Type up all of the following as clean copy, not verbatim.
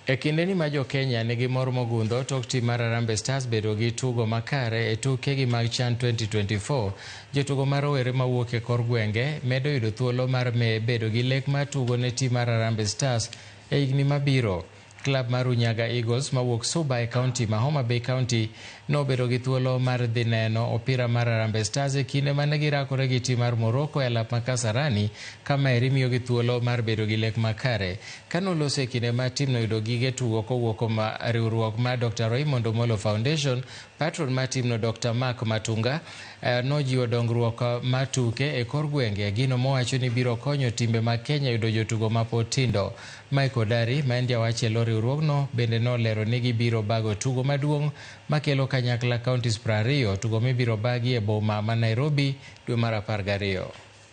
E kindeni ma jo-Kenya nigi mor mogundho tok tim mar Harambee Stars bedo gi tugo makare e tukegi mag CHAN 2024, jotugo ma rowere mawuok e kor gwenge medo yudo thuolo mar bedo gi lek mar tugo ne tim mar Harambee Stars e higni mabiro. Klab mar Unyaga Eagles mawuok Suba e kaunti ma Homa Bay County nobedo gi thuolo mar dhi neno opira mar Harambee Stars e kinde mane girakore gi tim mar Morocco e alap ma Kasarani ka maeri miyogi thuolo mar bedo gi lek makare. Kanoloso e kinde ma timno yudo gige tugo kowuok kuom riwruok mar Dr. Raymond Omolo Foundation, patron mar timno Dr. Mark Matunga nojiwo dongruok mar tuke e kor gwenge, gino mowacho ni biro konyo timbe mag Kenya yudo jotugo mapod tindo. Mike Odari, ma en jawach e lo riwruogno, bende nolero ni gibiro bago tugo maduong' makelo kanyakla counties 20, tugo mibiro bagi e boma ma Nairobi dwe mar 12.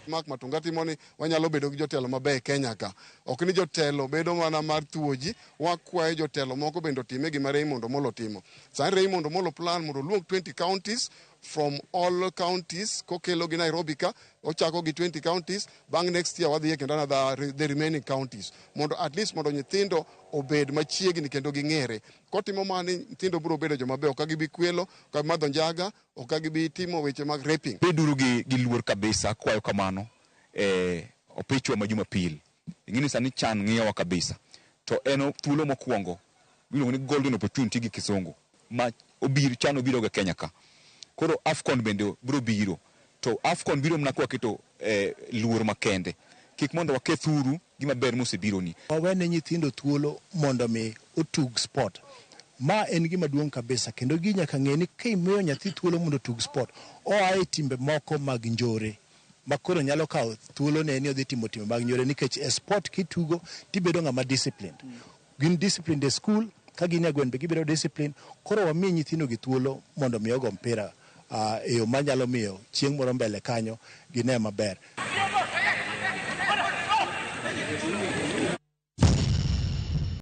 Mark Matunga timo ni wanyalo bedo gi jotelo maber e Kenya ka. Ok ni jotelo bedo mana mar thuo ji, wakwayo jotelo moko bende otime gima Raymond Omolo timo. Sani Raymond Omolo plan mondo oluong 20 counties from all counties kokelo gi Nairobi ka, ochako gi 20 counties, bang' next year wadhi e kendo another the remaining counties. Mondo at least mondo nyithindo obed machiegni kendo ging'ere. Kotimo mani, nyithindo biro bedo joma beyo, ok gibi kwelo, ok gibi madho njaga, ok gibi timo weche mag raping. Beduru gi luor kabisa, akwayo kamano opichwa ma Jumapil. Ing'eni sani CHAN ng'iyowa kabisa. To en thuolo mokwongo miluongo ni golden opportunity gi kisungu ma obiro CHAN obiro ga Kenya ka. Koro AFCON bende biro biro. To AFCON biro mana kwaketo luor makende. Kik mondo waketh uru gima ber mosebironi. Wawene nyithindo thuolo mondo mi otug sport. Ma en gima duong' kabisa kendo gi nyaka ng'e ni kimiyo nyathi thuolo mondo otug sport, oa e timbe moko mag njore ma koro nyalo kawo thuolo ne ni odhi timo timbe mag njore nikech e sport kitugo tibedo ng'ama disciplined. Gin disciplined e school, ka gin e gweng' be gibedo disciplined. Koro wami nyithindo gi thuolo mondo mi ogo mpira e yo manyalo miyo chieng' moro mbele kanyo gine maber.